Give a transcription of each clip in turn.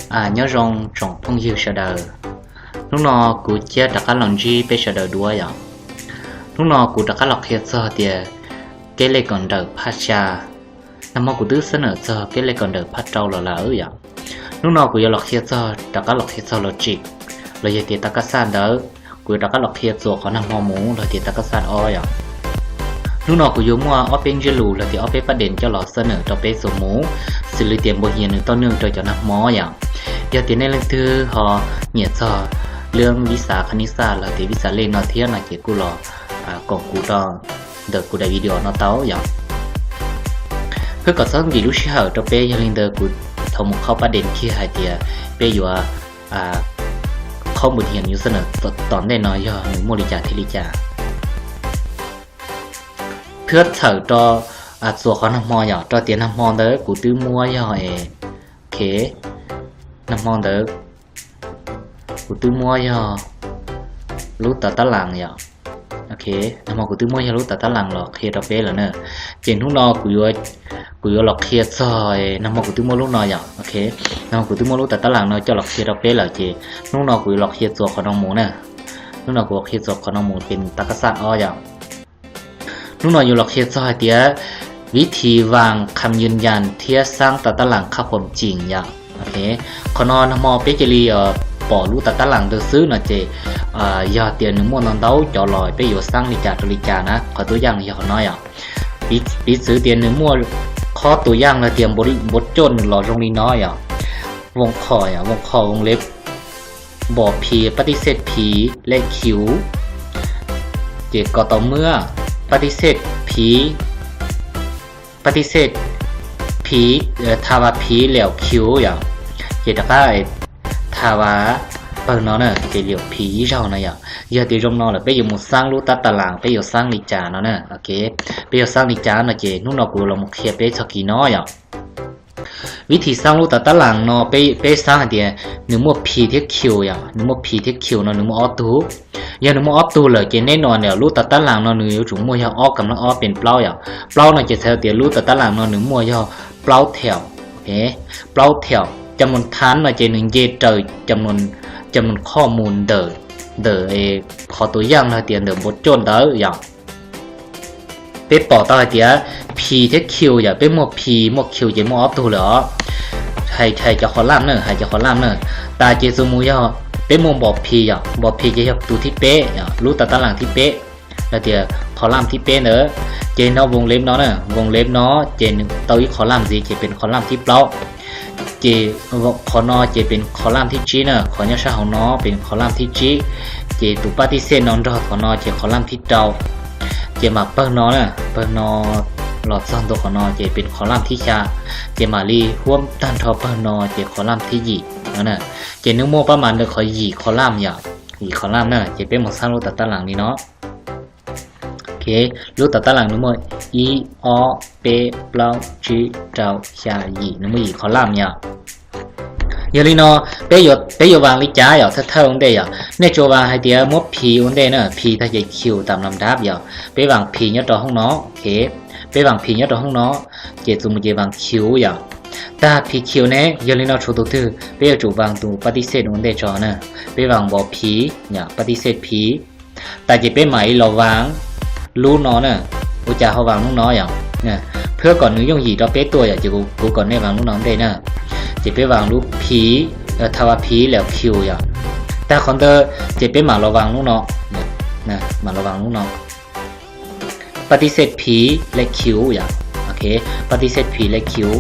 Nyob zoo tsoom phooj ywg sawv daws, hnub no kuv cia rov qab los ntsib peb sawv daws dua yom. Hnub no kuv rov qab los qhia txog tias keb lej kom nrawm phaj xya. Nag hmo kuv twb xab nawm txog keb lej kom nrawm phaj rau los lawm yom. Hnub no kuv yuav los qhia txog, rov qab los qhia txog logic, los yog tias ta kaj xaj ntawd, kuv yuav rov qab los qhia txuas qhov nag hmo mus los tias ta kaj xaj ob yom. Hnub no kuv yuav muaj ob peb ntsiab lus los tias ob peb pab dees coj los xab nawm rau peb txuas mus, xws li tias npau hias nws tau neeg rau cov nag hmo yom. Yog tias nej leej twg ho nyiam txog lub vis xav qha nib xaj los tias vis xav lej no thiab no ces kuj los koom kuv rau ntawm kuv daim video no tau yom. Peb kom txhob nkim lub sij hawm rau peb, yog li ntawd kuv thaum mus qhov pab dees kiag hais tias peb yuav qhov npau hias nws xab nawm tom ntej no yog nws muaj li cas thiab li cas. Thiab txhawm rau txuas qhov nag hmo yom, rau tias nag hmo ntawd kuv twb muab yog, ok, nag hmo ntawd kuv twb muab yog lub tav tab las yom. Ok, nag hmo kuv twb muab yog lub tav tab las los qhia rau peb lawm na. Ces hnub no kuv yuav los qhia txog, nag hmo kuv twb muab lub no yom, ok, nag hmo kuv twb muab lub tav tab las no coj los qhia rau peb lawm ces hnub no kuv yuav los qhia txuas qhov no mus na. Hnub no kuv qhia txuas qhov no mus ces ta kaj xaj ob yom. Hnub no yuav los qhia txog hais tias vib thim vas kham yws yas thiab xaab tav tab las khab qhuam ceem yom. Qhov no nag hmo peb cia li pom lub tav tab las ntawd xwb no ces yog tias nws muaj ntau ntau cov los peb yuav xaab li cas rau li cas na, qhov tub yaj yog qhov no yom. Piv txwv tias nws muaj qhov tub yaj los tias npau coj nws los zoo li no yom. Voos qhom yom, voos qhom voos lev npos phis pab tib xej phis lej khiv, ces kos tau muab pab tib xej phis, pab tib xej phis, tha vas phis lem khiv yom, ces rov qab tha vas pawg no na ces lem phis ib zaug no yom. Yog tias zoo no lawm peb yuav mus xaab lub tab tas las peb yuav xaab li cas no na. Peb yuav xaab li cas no ces hnub no kuv los mus qhia peb txog kis no yom. Vib thim xaab lub tav tab las no peb xaab hais tias nws muaj phis thiab khiv yom, nws muaj phis thiab khiv no nws muaj ob tug. Yog nws muaj ob tug lawm ces neb no lub tav tab las no nws yuav tsum muaj yog ob kam no ob pes plaub yom. Plaub no ces txhais tias lub tav tab las no nws muaj yog plaub theem, plaub theem. Cam num thav no ces nws nce raws cam num qhov mus ntawm, ntawm qhov tub yaj los tias ntawm npau coj ntawd yom. Peb pom tau hais tias phis thiab khiv yom, peb muaj phis muaj khiv ces muaj ob tug lawm os. Hais cov qhov laj na, hais cov qhov laj na. Tas ces txuas mus yog peb muaj npos phis yom, npos phis ces yog tus thib peb, lub tav tab las thib peb, los tias qhov laj thib peb ntawd. Ces no voos lev no na, voos lev no ces nws tau ib qhov laj ntxiv ces pes qhov laj thib plaub. Ces qhov no ces pes qhov laj thib tsib na, qhov nyob sab hauv no pes qhov laj thib tsib. Ces tus pab tib xej no nrog qhov no ces qhov laj thib rau. Ces mam pawg no na, pawg no los txog ntua qhov no ces pes qhov laj thib xya. Ces mam li huab tag nrho pawg no ces qhov laj thib yim no na. Ces nws muaj pab mas ntawm qhov yim qhov laj yom, yim qhov laj na. Ces peb mus xaab lub tav tab las li no. Lub tav tab las nws muaj ib, ob, peb, plaub, tsib, rau, xya, yim, nws muaj yim qhov laj yom. Yog li no peb yuav vaas li cas yom, thawj thawj ua ntej yom, nej tsuas vaas hais tias muab phis ua ntej na, phis tag ces khiv tam lam dab yom. Peb vaas phis nyob rau hoob no, peb vaas phis nyob rau hoob no, ces txuas mus ces vaas khiv yom. Tag phis khiv ne, yog li no tshuav tus twg peb yuav tsum vaas tus pab tib xej ua ntej tso na. Peb vaas npos phis yom, pab tib xej phis. Tas ces peb mam li los vaas lub no na. Ua cas ho vaas lub no yom? Phab kom nws yooj yim rau peb tuaj yom, ces kuv kom nej vaas lub no ntej na. Ces peb vaas lub phis, tha vas phis lem khiv yom. Tag qhov ntawd ces peb mam los vaas lub no, mam los vaas lub no. Pab tib xej phis lej khiv yom. Pab tib xej phis lej khiv.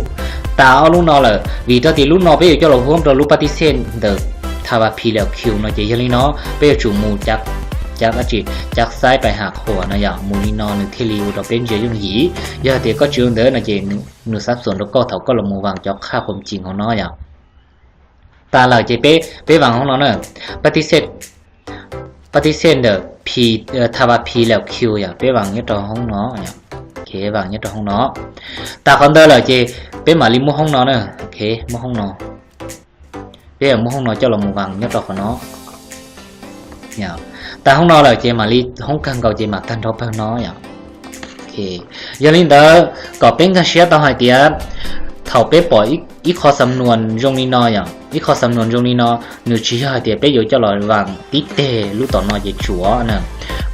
Tas ob lub no lawm, vim rau tias lub no peb yuav coj los huab rau lub pab tib xej ntawm tha vas phis lem khiv no ces yog li no peb yuav tsum mus cav dab tsi, cav xaib pais ham qhuas no yom, mus li no nws thiaj li ua rau peb ntsia yooj yim. Yog tias koj tsis ua ntawd no ces nws xab xuam rau koj thaum koj los mus vaas cov qhaj qhuam ceem hauv no yom. Tas lawm ces peb vaas hoob no na. Pab tib xej, pab tib xej ntawm phis, tha vas phis lem khiv yom, peb vaas nyob rau hoob no. Vaas nyob rau hoob no. Tas qhov ntawd lawm ces peb mam li muab hoob no na, muab hoob no. Peb muab hoob no coj los mus vaas nyob rau qhov no. Tas hoob no lawm ces mam li hoob kawg nkaus ces mam tag nrho pawg no yom. Yog li ntawd kom peb nkag siab tau hais tias thaum peb pom ib qho xam nuas zoo li no yom, ib qho xam nuas zoo li no, nws tsis yog hais tias peb yuav coj los vaas tib teg lub tom no ces tsuav na.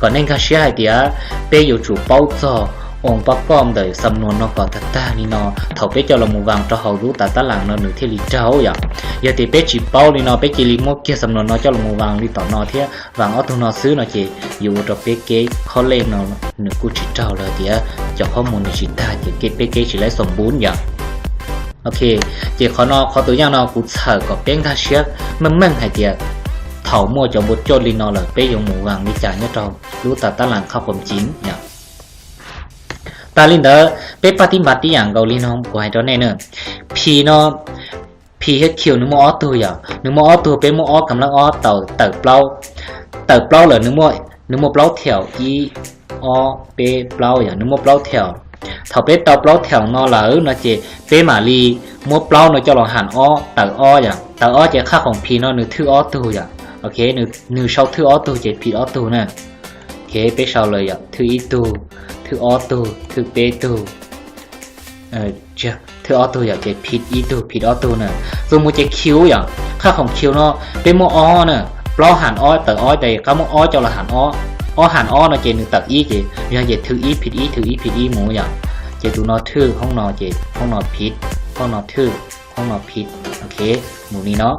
Kom nej nkag siab hais tias peb yuav tsum paub txog oo pab koj ntawm xam nuas no kom tag tag li no, thaum peb coj los mus vaas rau hauv lub tav tab lam no nws thiaj li raug yom. Yog tias peb tsis paub li no peb cia li muab kiag xam nuas no coj los mus vaas li tom no thiab vaas ob tug no xwb no ces yuav ua rau peb kev khob lej no nws kuj tsis raug los tias cov khob mus nws tsis tag ces peb kev tsis laib xoom npub yom. Ok, ces qhov no qhov tus yaj no kuv txhawm kom peb nkag siab meej meej hais tias thaum muaj cov npua coj li no lawm peb yuav mus vaas li cas nyob rau lub tav tab lam qhab qhuam cim yom. Tas li ntawd peb paj tib npav tib yam nkaus li no kuv hais rau nej na. Phis no, phis thiab khius nws muaj ob tug yom, nws muaj ob tug, peb muab ob kam lab ob tawm plaub, tawm plaub lawm nws muaj plaub thiaum, ib, ob, peb, plaub yom, nws muaj plaub thiaum. Thaum peb tau plaub thiaum no lawm no ces peb mam li muab plaub no coj los ham ob, tawm ob yom, tawm ob ces qhab qhuam phis no nws thwj ob tug yom. Ok, nws sau thwj ob tug ces phis ob tug na. Ok, peb sau lawm yom, thwj ib tug, thwj ob tug, thwj peb tug, thwj ob tug yom, ces phis ib tug, phis ob tug na. Txuas mus ces khius yom, qhab qhuam khius no peb muab ob na, plaub ham ob tawm ob ces qab muab ob coj los ham ob, ob ham ob no ces nws tawm ib ces yog ces thwj ib phis ib, thwj ib phis ib mus yom. Ces tus no thwj, hoob no ces hoob no phis, hoob no thwj, hoob no phis. Ok, mus li no.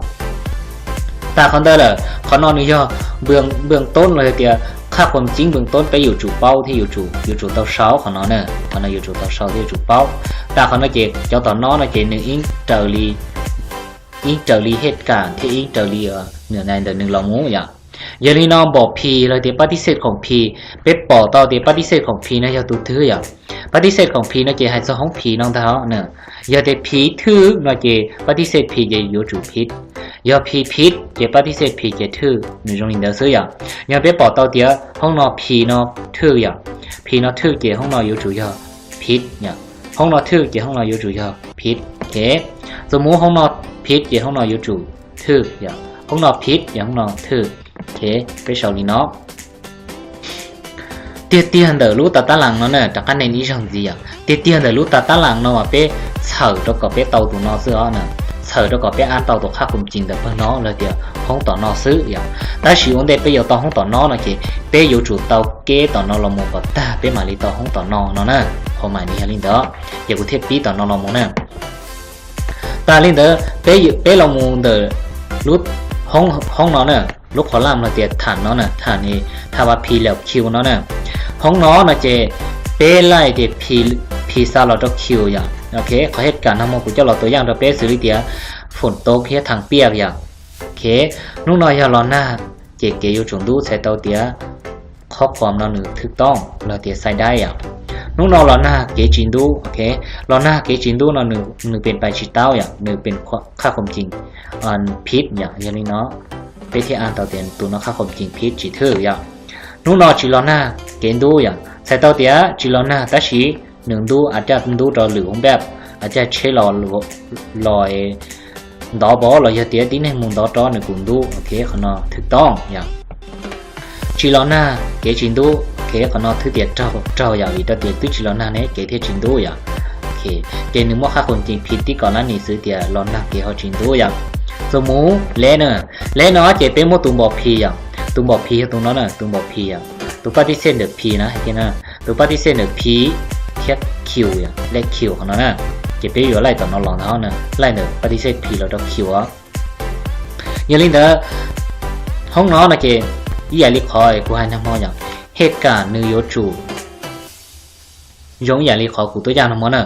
Tas qhov ntawd lawm, qhov no nws yog npwj toob los tias qhab qhuam cim npwj toob peb yuav tsum paub thiab yuav tsum tau sau qhov no na, qhov no yuav tsum tau sau thiab yuav tsum paub. Tas qhov no ces cov tom no no ces nws ib raws li, ib raws li hej kam thiab ib raws li nws ntawm nws los mus yom. Yog li no npaum phis los tias pab tib xej khoom phis, peb pom tau tias pab tib xej khoom phis no yog tus twg yom. Pab tib xej khoom phis no ces hais txog hoob phis no ntag na. Yog tias phis thwj no ces pab tib xej phis ces yuav tsum phis, yog phis phis ces pab tib xej phis ces thwj, nws zoo li ntawd xwb yom. Yog peb pom tau tias hoob no phis no thwj yom, phis no thwj ces hoob no yuav tsum yog phis yom, hoob no thwj ces hoob no yuav tsum yog phis. Ok, txuas mus hoob no phis ces hoob no yuav tsum thwj yom, hoob no phis ces hoob no thwj. Ok, peb sau li no. Tiag tiag ntawm lub tav tab lam no na, rov qab nej ib zaug ntxiv yom, tiag tiag ntawm lub tav tab lam no mas peb txhawm rau kom peb tau tus no xwb os na, txhawm rau kom peb an tau tus qhab qhuam cim ntawm pawg no los tias hoob tom no xwb yom. Tab sis ua ntej peb yuav tau hoob tom no no ces peb yuav tsum tau kev tom no los mus kom tag peb mam li tau hoob tom no no na. Qhov mas nws yog li ntawd, ces kuv thiaj pib tom no los mus na. Tas li ntawd peb los mus ntawm lub hoob no na, lub qhov lam los tias tham no na, tham ni, tham vas phis lawm khius no na. Hoob no no ces peb laij tias phis xa los rau khius yom. Ok, qhov hej kam no mas kuv coj los tua yaj rau peb xws li tias foom toob thiab thaam piaj yom. Ok, hnub no yog los nag ces kev yuav tsum ntub txhais tau tias qhob qhuam no nws thwj tooj los tias xais daib yom. Hnub no los nag kev tsis ntub, ok, los nag kev tsis ntub no nws pes pais tsis taub yom, nws pes qhab qhuam cim phis yom. Yog li no peb thiaj an tau tias tus no qhab qhuam cim phis tsis thwj yom. Hnub no tsis los nag kev ntub yom, txhais tau tias tsis los nag tab sis nws ntub, a caj ntub rau lwm hoob npaj, a caj tsheb los, los ntov pov los yog tias tib neeg mus ntov rov nws kuj ntub. Ok, qhov no thwj tooj yom. Tsis los nag kev tsis ntub, ok, qhov no thwj tias raug yom, vim rau tias twb tsis los nag ne kev thiaj tsis ntub yom. Ok, ces nws muab qhab qhuam cim phis tib kom lab nim xwb tias los nag kev ho tsis ntub yom. Txuas mus leb na, leb no ces peb muab tus npaum phis yom, tus npaum phis yog tus no na, tus npaum phis yom, tus pab tib xej ntawm phis na, hais tias na, tus pab tib xej ntawm phis thiab khius yom, lej khius qhov no na. Ces peb yuav laij tom no los ntag na, laij ntawm pab tib xej phis los rau khius. Yog li ntawd, hoob no no ces ib yam li qhov kuv hais nag hmo yom, hej kam nws yuav tsum zoo ib yam li qhov kuv tuaj yaj nag hmo na,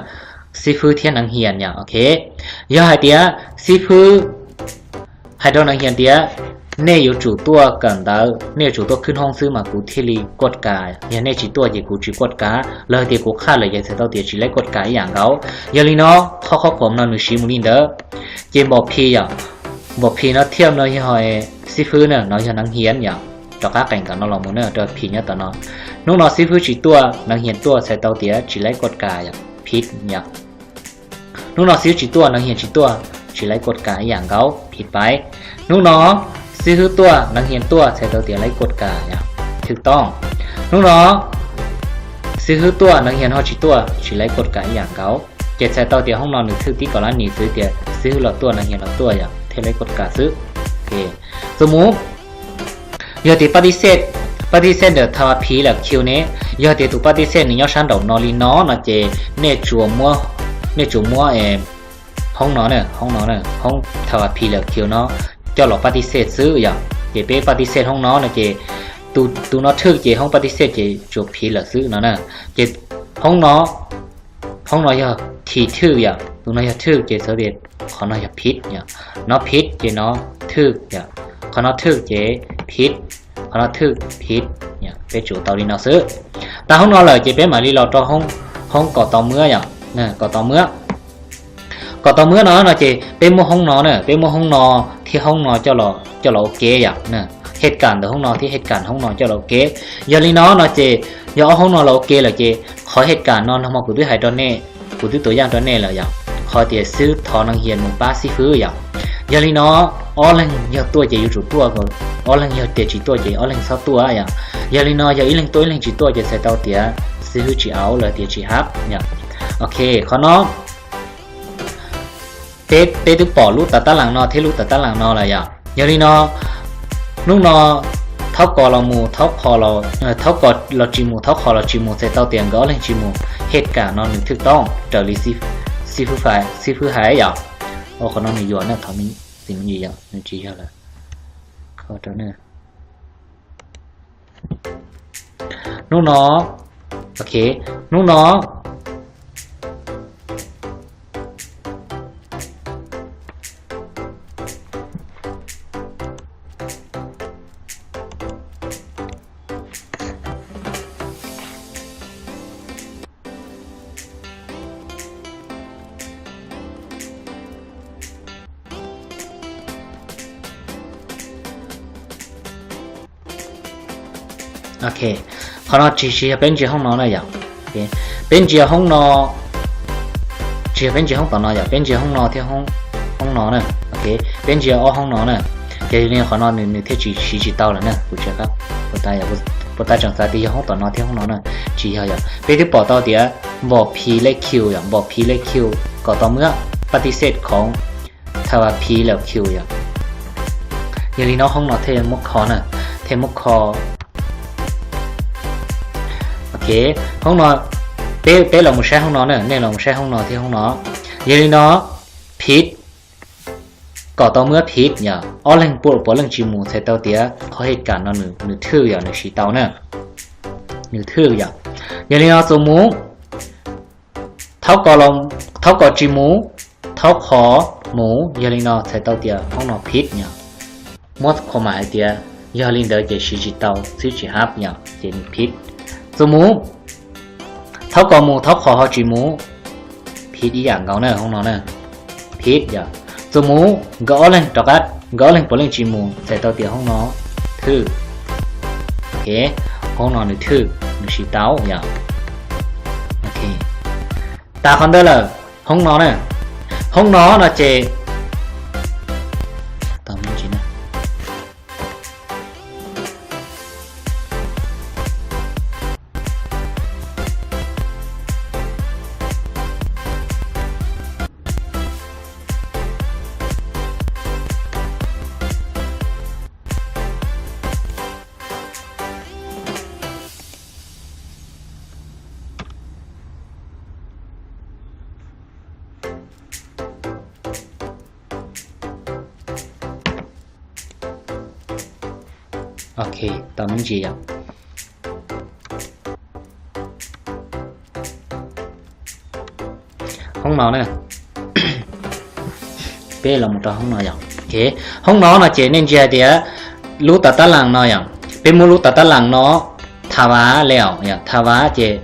xib fwb thiab neev hias yom. Ok, yog hais tias xib fwb hais rau neev hias tias nej yuav tsum tuaj kawm ntawv, nej yuav tsum tuaj khwb hoob xwb mas kuv thiaj li kuaj kas, yog nej tsis tuaj ces kuv tsis kuaj kas, los hais tias kuv qhaj lawm ces txhais tau tias tsis laib kuaj kas ib yam nkaus. Yog li no, qhov qhob qhuam no nws siv mus li ntawd. Ces npaum phis yom, npaum phis no thiab no yog xib fwb na, no yog neev hias yom. Rov qab qees tom no los mus na, rau phis nyob tom no. Hnub no xib fwb tsis tuaj, neev hias tuaj txhais tau tias tsis laib kuaj kas yom, phis yom. Hnub no xib fwb tsis tuaj, neev hias tsis tuaj, tsis laib kuaj kas ib yam nkaus, phis pais. Hnub no xib fwb tuaj, neev hias tuaj txhais tau tias laib kuaj kas yom, thwj tooj. Hnub no xib fwb tuaj, neev hias ho tsis tuaj, tsis laib kuaj kas ib yam nkaus. Ces txhais tau tias hoob no nws thwj tib kaum lab nis xwb tias xib hwb los tuaj no nyias los tuaj yom, thiaj li koj kam xwb. Txuas mus, yog tias pab tib xej, pab tib xej ntawm thav vas phiv lawm khiu ne, yog tias tus pab tib xej nws nyob sab nraum no li no no ces nej tsuas muab, nej tsuas muab hoob no, hoob no, hoob thav vas phiv lawm khiu no coj los pab tib xej xwb yom. Ces peb pab tib xej hoob no no ces tus no thwj ces hoob pab tib xej ces tsuas phiv lawm xwb no na. Ces hoob no, hoob no yog thim thwj yom, tus no yog thwj ces txhais tias qhov no yog phiv yom, no phiv ces no thwj yom, qhov no thwj ces phiv, qhov no thwj phiv. Peb tsuas tau li no xwb. Tag hoob no lawm ces peb mam li los rau hoob kom tau muab yom, kom tau muab. Kom tau muab no no ces peb muab hoob no na, peb muab hoob no thiab hoob no coj los ua ke yom, hej kam ntawm hoob no thiab hej kam hoob no coj los ua ke. Yog li no no ces yog ob hoob no los ua ke lawm ces qhov hej kam no nag hmo kuv twb hais rau nej, kuv twb tuam yaj rau nej lawm yom, qhov tias xib hwb thov neeg hias mus pab xib hwb yom. Yog li no ob leeg yog tuaj ces yuav tsum tuaj, ob leeg yog tias tsis tuaj ces ob leeg txhob tuaj yom. Yog li no yog ib leeg tuaj ib leeg tsis tuaj ces txhais tau tias xib hwb tsis au los tias tsis hab yom. Ok, qhov no peb twb pom lub tav tab las no thiab lub tav tab las no lawm yom. Yog li no hnub no thaub kos los mus, thaub kos los tsis mus, thaub kos los tsis mus, txhais tau tias nkawd ob leeg tsis mus, hej kam no nws thwj toob raws li xib hwb hais yom. Qhov no nws yuam na, thov txim me ntsis yom, nws tsis yog lawm. Hnub no, ok, hnub no Ok, qhov no tsis, tsis yog peb ntsia hoob no na yom. Peb ntsia hoob no, tsis yog peb ntsia hoob tom no yom, peb ntsia hoob no thiab hoob no na. Ok, peb ntsia ob hoob no na. Ces li qhov no nws thiaj tsis siv tsis tau lawm na. Kuv tseem, puas tas tseem xav tias yog hoob tom no thiab hoob no na. Tsis yog yom, peb twb pom tau tias npom phiv lej khiu yom, npom phiv lej khiu kom tau muab pab tib xej khoov thav vas phiv lawm khiu yom. Yog li no hoob no thiaj muab kho na, thiaj muab kho. Ok, hoob no, peb, peb los mus saib hoob no na, nej los mus saib hoob no thiab hoob no. Yog li no phiv kom tau muab phiv yom, ob leeg puav leej tsis mus txhais tau tias qhov hej kam no nws thwj yom, nws siv tau na, nws thwj yom. Yog li no txuas mus, thaub kos tsis mus, thaub kos mus, yog li no txhais tau tias hoob no phiv yom. Muab kho mam hais tias yog li ntawd ces siv tsis tau, xib hwb tsis hab yom, ces nws phiv. Txuas mus, thaub kos mus, thaub kos ho tsis mus, phiv ib yam nkaus na, hoob no na, phiv yom. Txuas mus nkawd ob leeg rov qab, nkawd ob leeg puav leej tsis mus txhais tau tias hoob no thwj. Ok, hoob no nws thwj, nws siv tau yom. Ok, tas qhov ntawd lawm, hoob no na, hoob no no ces Ok, tau me ntsis yom. Hoob no na, peb los mus rau hoob no yom. Ok, hoob no no ces nej ntsia hais tias lub tav tab las no yom, peb muab lub tav tab las no thav vas lawm yom, thav vas ces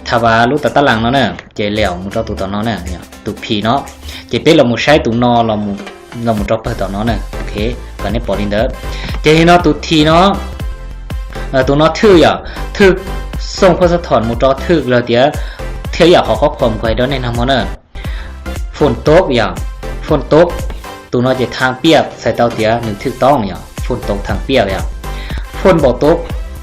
thav vas lub tav tab las no na, ces lawm mus rau tus tom no na, tus phiv no, ces peb los mus saib tus no los mus rau pawg tom no na. Ok, kom nej pom li ntawd. Ces li no tus phiv no, tus no thwj yom, thwj xooj phoj xab thom mus rau thwj los tias thiaj yam qhov qhuab qhuas kuv hais rau nej nag hmo na. Foom tob yom, foom tob, tus no ces thav piaj txhais tau tias nws thwj toob yom, foom tob thav piaj yom. Foom npaum tob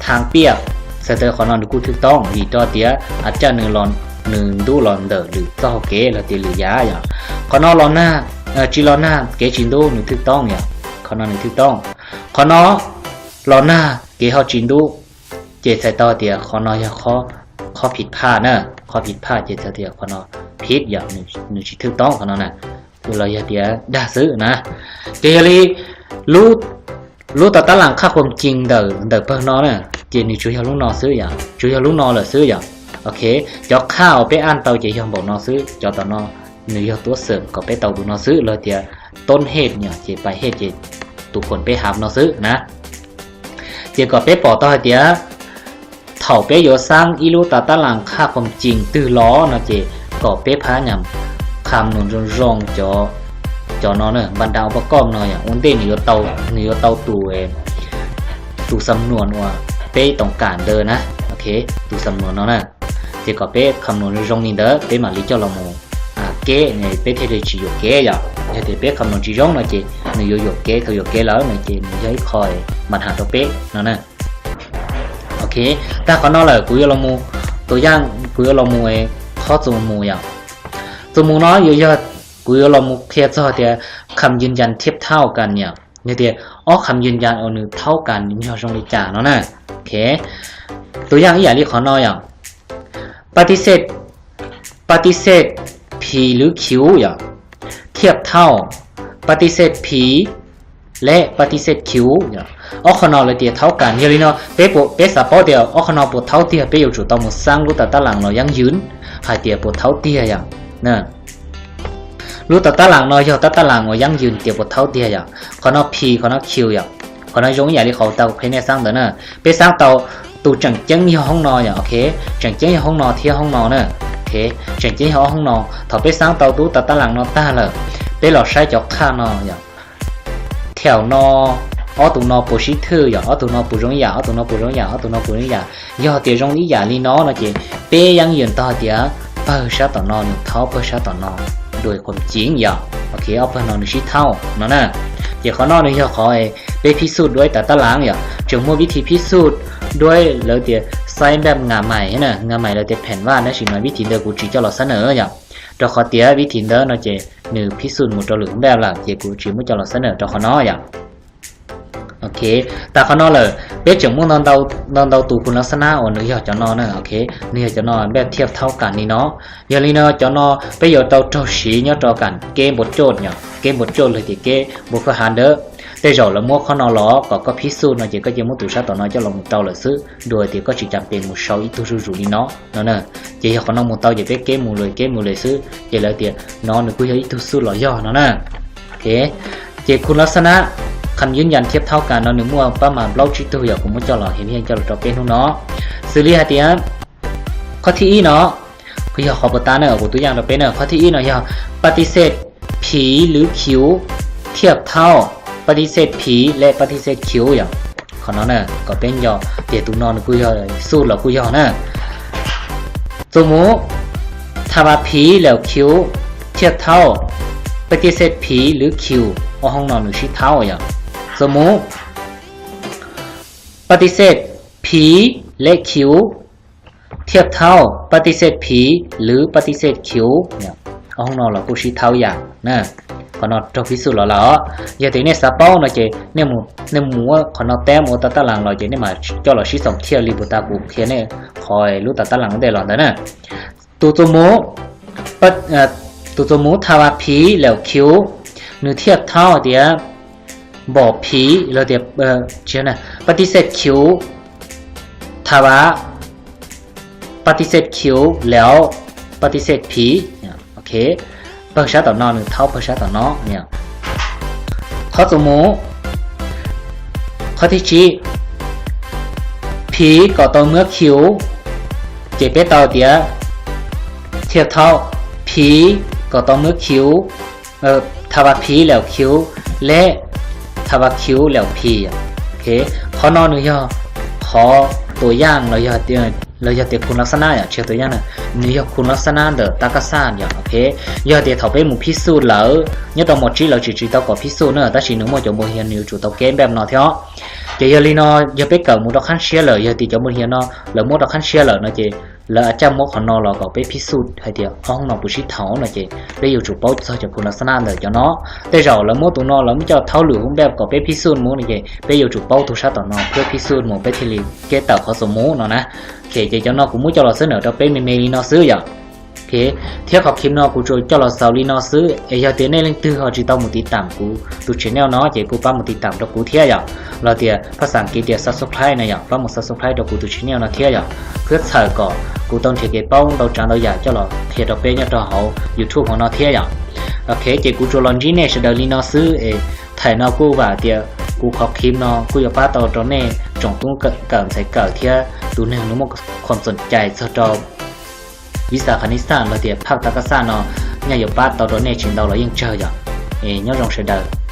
thav piaj txhais tau qhov no nws kuj thwj toob vim rau tias a caj nws los nws ntub los ntawm lwm txoj hau kev los tias lwm yam yom. Qhov no los nag, tsis los nag kev tsis ntub nws thwj tooj yom, qhov no nws thwj tooj. Qhov no los nag kev ho tsis ntub, ces txhais tau tias qhov no yog qhov phiv phaj na, qhov phiv phaj ces txhais tias qhov no phiv yom, nws tsis thwj tooj qhov no na, los yog tias dag xwb na. Ces yog li lub tas tab las qhaj qhuam cees ntawm ntawm pawg no na, ces nws tsuas yog lub no xwb yom, tsuas yog lub no lawm xwb yom. Ok, cov qhaj uas peb an tau ces yog npaum no xwb, cov tom no nws yog tuab xeem kom peb tau tus no xwb, los tias toob hej yom, ces pais hej ces tus khuam peb hav no xwb na. Ces kom peb pom tau hais tias thaum peb yuav xaab ib lub tas tab las qhaj qhuam cees twg los no ces kom peb phab nyam qha nus zoo zoo cov no na, npa nra ua poj koj no yom, ua ntej nws yuav tau tus, tus xam nuam uas peb toom kam ntawd na, ok, tus xam nuam no na. Ces kom peb qha nus zoo zoo li ntawd peb mam li coj los mus keb, peb thiaj li tsis yuam kev yom. Yog tias peb qha nus tsis zoo no ces nws yuav yuam kev, thaum yuam kev lawm no ces nws yog ib qho npa nra rau peb no na. Ok, tag qhov no lawm kuv yuav los mus, tus yaj kuv yuav los mus qhov txuas mus yom. Txuas mus no yuav yog kuv yuav los mus qhia txog tias kham yws yas thiab thaub kas yom, yog tias ob kham yws yas uas nws thaub kas yog zoo li cas no na. Ok, tus yaj ib yam li qhov no yom, pa ti xej, pa ti xej phiv lwv khiv yom, thiaj thaub pa ti xej phiv lej pa ti xej khiv yom. Ob qho no lawv tias thaub kas, yog li no peb xav paub tias ob qho no puas thaub tiag, peb yuav tsum tau mus xaab lub tas tab las los yaj yws hais tias puas thaub tiag yom. Lub tas tab las no yog tab tab las uas yaj yws tias puas thaub tiag yom. Qhov no phiv, qhov no khiv yom. Qhov no zoo ib yam li qhov tau qhia nej xaab ntawd na. Peb xaab tau tus tseem ceeb yog hoob no yom, ok, tseem ceeb yog hoob no thiab hoob no na. Ok, tseem ceeb yog ob hoob no. Thaum peb xaab tau lub tas tab las no tag lawm, peb los saib cov qhaj no yom. Thaum no ob tug no puas sib thwj yom, ob tug no puas zoo ib yam, ob tug no puas zoo ib yam, ob tug no puas zoo ib yam. Yog tias zoo ib yam li no no ces peb yaj yws tau hais tias pawg sab tom no nws thaub pawg sab tom no dua qhuam cees yom. Ok, ob pawg no nws sib thaub no na. Ces qhov no nws yog qhov peb phib xuj duab tas tab las yom. Tseem muaj vib thib phib xuj duab lawv tias xaib npaj nga mais na, nga mais lawv tias pheem vaj, tab sis mas vib thib ntawd kuv tsis coj los xab nawm yom. Rau qhov tias vib thib ntawd no ces nws phib xuj mus rau lwm npaj lawm ces kuv tsis muab coj los xab nawm rau qhov no yom. Ok, tas qhov no lawm peb tseem muaj ntau ntau tus khun lab xab nab uas nws yog cov no na. Ok, nws yog cov no npaj thiaj thaub kas li no. Yog li no cov no peb yuav tau raug siv nyob rau kas keb npua coj yom, keb npua coj los tias keb npua khuaj hav ntawd. Tej zaum lawv muab qhov no los kom koj phib xuj no ces koj cia muab tus sab tom no coj los mus rau lawm xwb, dua tias koj tsis cas pes mus sau ib tug zuj zus li no no na. Ces yog qhov no mus tau ces peb keb mus lawm, keb mus lawm xwb, ces lawv tias no nws kuj yog ib tug xuj los yog no na. Ok, ces khun lab xab nab kham yws yas thiab thaub kas no nws muaj pab mas plaub tsib tug yom, kuv muab coj los hiav coj los rau peb hnub no. Xws li hais tias qhov thib ib no, kuv yog qhov puas tas na, kuv tus yaj rau peb na. Qhov thib ib no yog pa ti xej phiv lwv khiv thiaj thaub pa ti xej phiv lej pa ti xej khiv yom. Qhov no na kom peb nco tias tus no nws kuj yog xuj los kuj yog na. Txuas mus, tha vas phiv lawm khiv thiaj thaub pa ti xej phiv lwv khiv, ob hoob no nws sib thaub yom. Txuas mus, pa ti xej phiv lej khiv thiaj thaub pa ti xej phiv lwv pa ti xej khiv, ob hoob no los kuj sib thaub yam na. Qhov no raug phib xuj los lawm. Yog tias nej xav paub no ces nej mus muab qhov no teb mus ua tas tab las los ces nej mam coj los sib xoom thiaj li puas tas kuv qhia nej qhov lub tas tab las ua ntej los ntawd na. Tus txuas mus, tus txuas mus tha vas phiv lawm khiv, nws thiaj thaub tias npom phiv los tias pa ti xej khiv, tha vas pa ti xej khiv lawm pa ti xej phiv. Ok, pawg sab tom no nws thaub pawg sab tom no. Qhov txuas mus, qhov thib tsib, phiv kom tau muab khiv, ces peb tau tias thiaj thaub phiv kom tau muab khiv, tha vas phiv lawm khiv lej tha vas khiv lawm phiv. Qhov no nws yog qhov tua yaj los yog tias khun lab xab nab yom, tsis yog tua yaj na, nws yog khun lab xab nab ntawm tab kaj xaj yom. Ok, yog tias thaum peb mus phib xuj lawm nyob rau mos tsib lawv tsis tsis tau kom phib xuj na, tab sis nws muaj cov npua hiav nws yuav tsum tau keb npaj no thiab. Ces yog li no, yog peb kawm mus rau qhab siab lawm, yog tias cov npua hiav no lawv muab rau qhab siab lawm no ces lawv a caj muab qhov no los kom peb phij xuj hais tias ob hoob no puas sib thaum no ces peb yuav tsum paub txog cov khun las xab naj ntawm cov no. Tej zaum lawv muab tus no lawv muab coj thaub lwm hoob npej kom peb phij xuj mus no ces peb yuav tsum paub tus sab tom no thiab phij xuj mus peb thiaj li keb tawm qhov xus mus no na. Ok, ces cov no kuv muab coj los xab naj rau peb me me li no xwb yom. Ok, thiab qhov khim no kuv tsuas coj los xaus li no xwb es yog tias nej leej twg ho tsis tau mus tiv tam kuv tus channel no ces kuj pab mus tiv tam rau kuv thiab yom. Los tias phaj xas kiv tias subscribe no yom, pab mus subscribe rau kuv tus channel no thiab yom, thiab txhawm kom kuv tau nrhiav kev paub ntau tsav ntau yam coj los qhia rau peb nyob rau hauv YouTube hauv no thiab yom. Ok, ces kuv tsuas los ntsib nej sawv daws li no xwb es thaum no kuj vam tias kuv qhov khim no kuj yuav pab tau rau nej tsoom tub kawm ntxhais kawm thiab tus neeg nws muaj qhov txoom cai txog rau visa Kazakhstan los tias phaj Kazakhstan no, nyaj yuav pab tau rau nej tsis ntau los yeej tsawg yom. Es nyob zoo sawv daws.